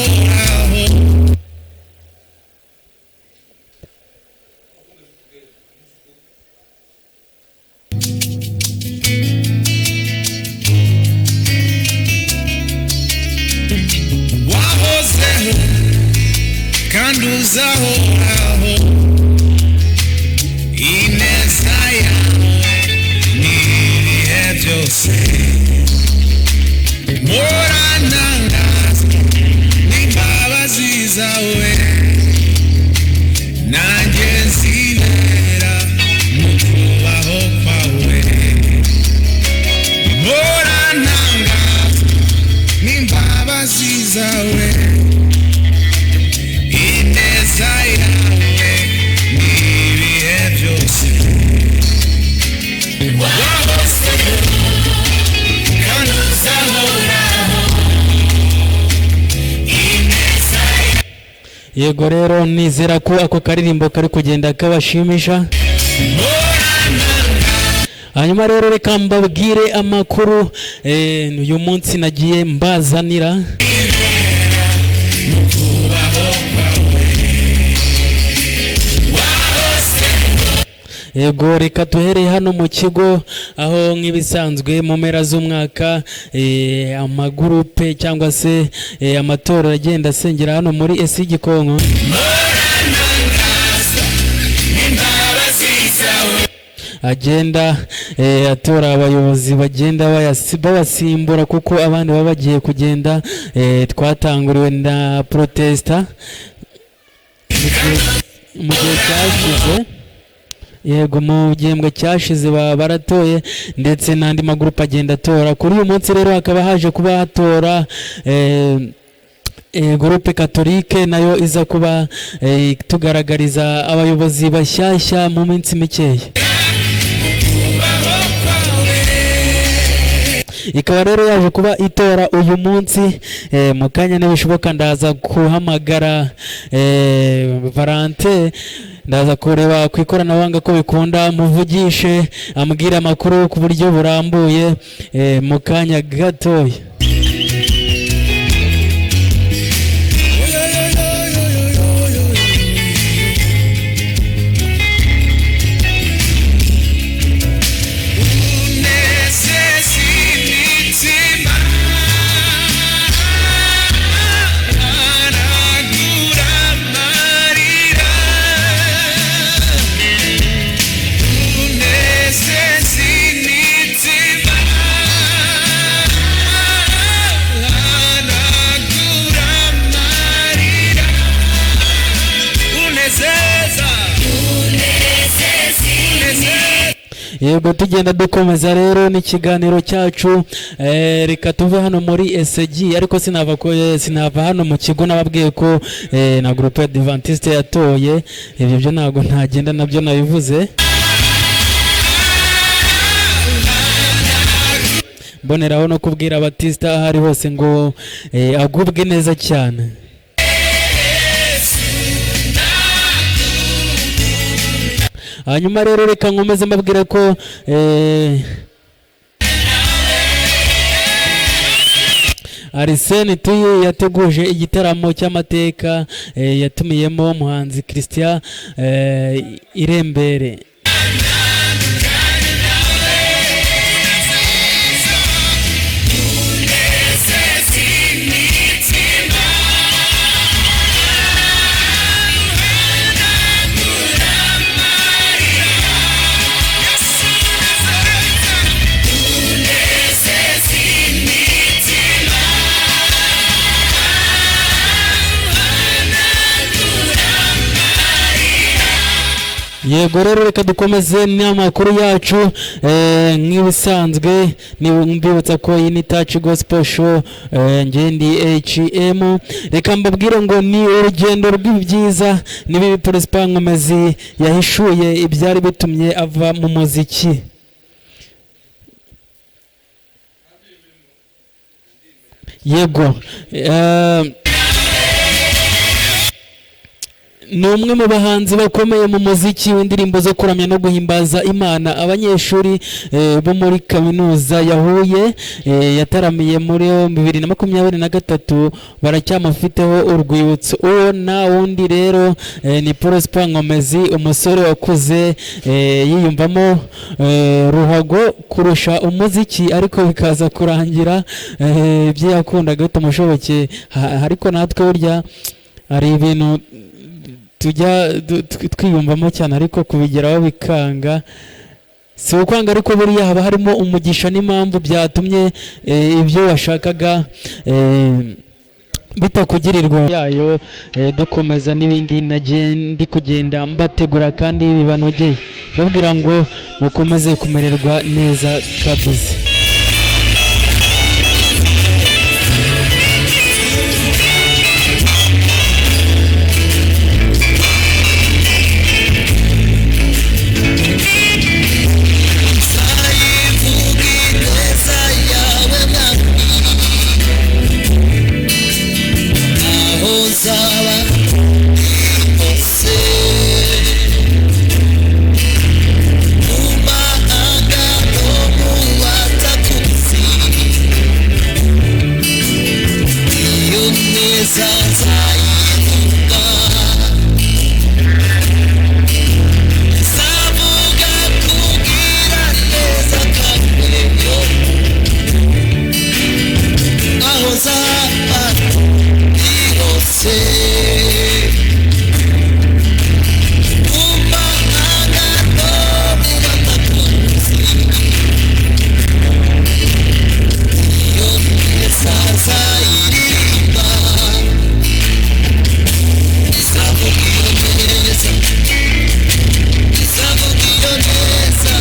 Uzahoraho. Wahozeho kandi uzahoraho, ineza yawe ni ibihe byose. Muranangazwa n'imbabazi zawe, nanjye nzibera mu kubaho kwawe. Muranangazwa n'imbabazi zawe, ineza yawe ni ibihe byose. Wahozeho kandi uzahoraho, ineza. Yego rero, nizera ko ako karirimbo kari kugenda kabashimisha. Hanyuma rero reka mbabwire amakuru uyu munsi nagiye mbazanira. Yego, reka duhereye hano mu kigo, aho nk'ibisanzwe mu mpera z'umwaka amagurupe cyangwa se amatorero agenda asengera hano muri ESO Gikonko agenda atora abayobozi bagenda babasimbura, kuko abandi baba bagiye kugenda. Twatanguriwe na protesta mu gihe cyashize. Yego, mu gihembwe cyashize baba baratoye, ndetse n'andi magurupe agenda atora. Kuri uyu munsi rero hakaba haje kuba hatora gurupe katolike, nayo iza kuba tugaragariza abayobozi bashyashya mu minsi mikeya. Ikaba rero yaje kuba itora uyu munsi. Mu kanya nibishoboka ndaza guhamagara Valante, ndaza kureba ku ikoranabuhanga ko bikunda, muvugishe ambwire amakuru ku buryo burambuye mu kanya gatoya. Unezeza imitima, aragura amarira. Unezeza imitima, aragura amarira. Unezeza, unezeza. Yego, tugenda dukomeza rero n'ikiganiro cyacu. Reka tuve hano muri ESG, ariko sinava ko sinava hano mu kigo nababwiye ko na groupe Adventiste yatoye. Ibyo byo ntabwo ntagenda nabyo nabivuze. Mboneraho no kubwira Batista aho ari hose ngo agubwe neza cyane. Hanyuma rero reka nkomeze mbabwira ko Arsene Tuyi yateguje igitaramo cy'amateka, yatumiyemo umuhanzi Christian Irembere. Yego rero, reka dukomeze n'amakuru yacu. Nk'ibisanzwe mbibutsa ko iyi ni Touch Gospel Show, njye ndi HM. Reka mbabwire ngo ni urugendo rw'ibyiza n'ibibi. Prosper Nkomezi yahishuye ibyari bitumye ava mu muziki. Yego, Ni umwe mu bahanzi bakomeye mu muziki w'indirimbo zo kuramya no guhimbaza Imana. Abanyeshuri bo muri Kaminuza ya Huye yataramiye muri 2023 baracyamufiteho urwibutso. Uwo nta wundi rero ni Prosper Nkomezi, umusore wakuze yiyumvamo ruhago kurusha umuziki, ariko bikaza kurangira ibyo yakundaga bitamushobokeye. Ariko natwe burya hari ibintu tujya twiyumvamo cyane, ariko kubigeraho bikanga. Si ukwanga, ariko buriya haba harimo umugisha n'impamvu byatumye ibyo washakaga bitakugirirwa yayo. Dukomeza n'ibindi nagiye ndi kugenda mbategura kandi bibanogeye, babwira ngo mukomeze kumererwa neza kabisa. Nzayivuga ineza yawe Mwami, aho nzaba ndi hose, mu mahanga no mu batakuzi, iyo neza nzayivuga. Nzavuga kugira neza kwawe, aho nzaba ndi hose, mu mahanga no mu batakuzi, iyo neza nzayiririmba. Nzavuga iyo neza, nzavuga iyo neza,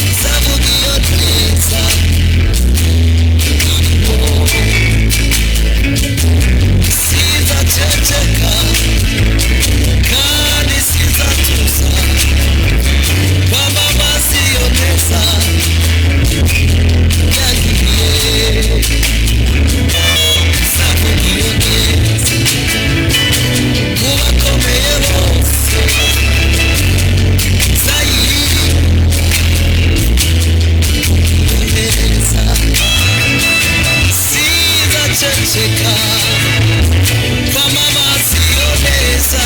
nzavuga iyo neza. Sinzaceceka kandi sinzatuza kwamamaza iyo neza yangiriye. Nzavuga iyo neza mu bakomeye bose, nzayiririmba. Sinzaceceka kwamamaza iyo neza,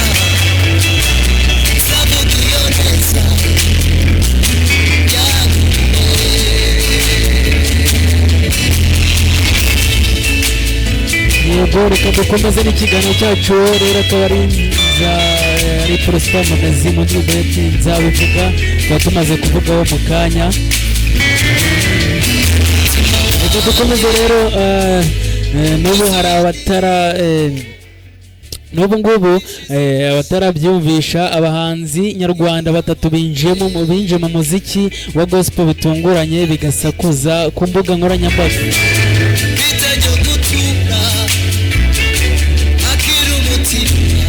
nzavuga iyo neza yangiriye. Yego, reka dukomeze n'ikiganiro cyacu. Rero akaba ari ari Prosper Nkomezi mu ndirimbo ye ati "Nzabivuga", tuba tumaze kuvugaho mu kanya. Reka dukomeze rero. N'ubu hari abatara n'ubu ngubu abatarabyumvisha, abahanzi nyarwanda batatu binjiye mu muziki wa gospel bitunguranye, bigasakuza ku mbuga nkoranyambaga. Bitajya gutura akira umutima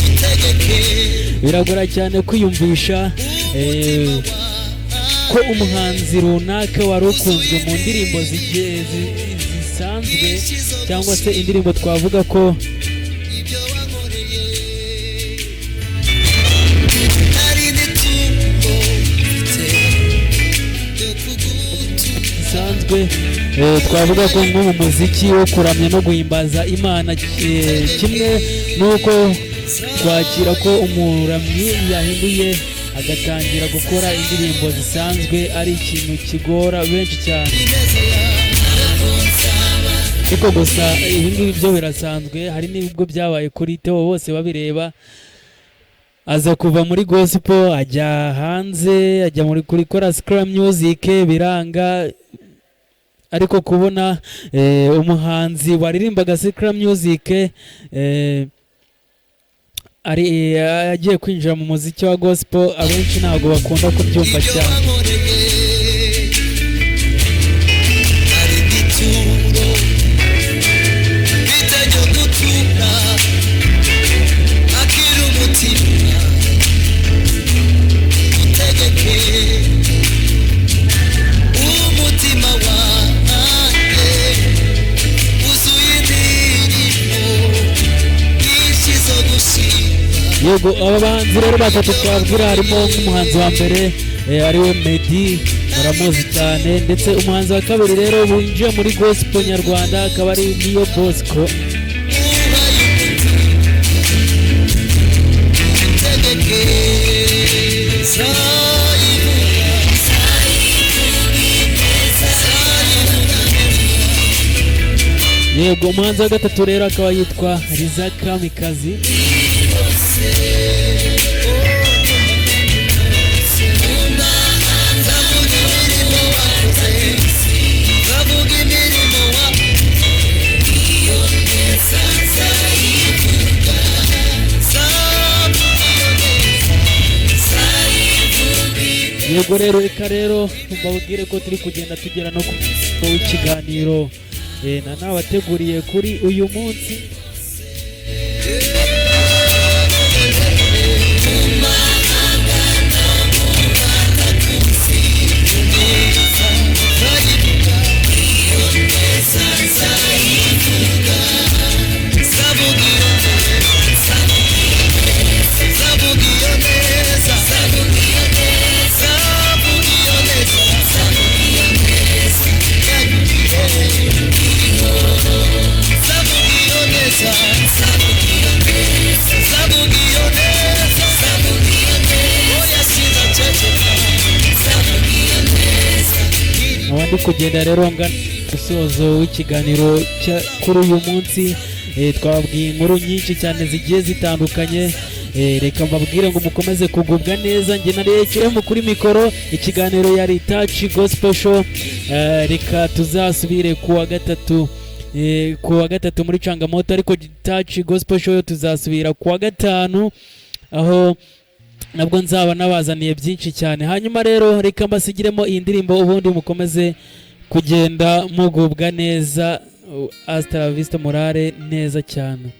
utegeke. Biragora cyane kwiyumvisha ko umuhanzi runaka wari ukunzwe mu ndirimbo zisanzwe, cyangwa se indirimbo twavuga ko Ibyo wankoreye nari nitungo mfite ryo kugutura. Zisanzwe, twavuga ko nko mu muziki wo kuramya no guhimbaza Imana, kimwe n'uko twakira ko umuramyi yahinduye agatangira gukora indirimbo zisanzwe ari ikintu kigora benshi cyane. Ineza yawe nzaba Ariko gusa ibi ngibi byo birasanzwe. Hari n'ibigo byabaye kuri Theo Bose Babireba, aza kuva muri gospel ajya hanze, ajya muri kuri kora secular music, biranga. Ariko kubona umuhanzi waririmbaga secular music ari agiye kwinjira mu muziki wa gospel, abenshi ntabwo bakunda kubyumva Ibyo cyane. wankoreye nari n'ituro bitajya gutura akira umutima utegeke umutima wanjye wuzuye indirimbo. Yego, aba bahanzi rero batatu twabwira harimo nk'umuhanzi wa mbere ariwe Meddy, muramuzi cyane, ndetse umuhanzi wa kabiri rero winjiye muri gospel nyarwanda akaba ari Niyo Bosco. Utegeke nzayivuga, nzayivuga. Yego, umuhanzi wa gatatu rero akaba yitwa Liza Kamikazi. Nzavuga imirimo wakoze, nzavuga imirimo wakoze, nzayivuga, nzavuga iyo neza. Yego rero, reka rero mbabwire ko turi kugenda tugera no ku musozo w'ikiganiro na nabateguriye kuri uyu munsi. Nzavuga iyo neza, nzavuga iyo neza, nzavuga iyo neza, yagiriye. Nzavuga iyo neza, nzavuga iyo neza, oya sinzaceceka. Nkaba ndi kugenda rero ngana umusozo w'ikiganiro kuri uyu munsi. Twababwiye inkuru nyinshi cyane zigiye zitandukanye. Reka mbabwire ngo mukomeze kugubwa neza. Njye na HM kuri mikoro, ikiganiro yari Touch Gospel Show. Reka tuzasubire ku wa gatatu, ku wa gatatu muri Changamoto, ariko Touch Gospel Show yo tuzasubira ku wa gatanu, aho nabwo nzaba nabazaniye byinshi cyane. Hanyuma rero reka mbasigiremo iyi ndirimbo, ubundi mukomeze kugenda mugubwa neza. Hasta la vista, morale neza cyane.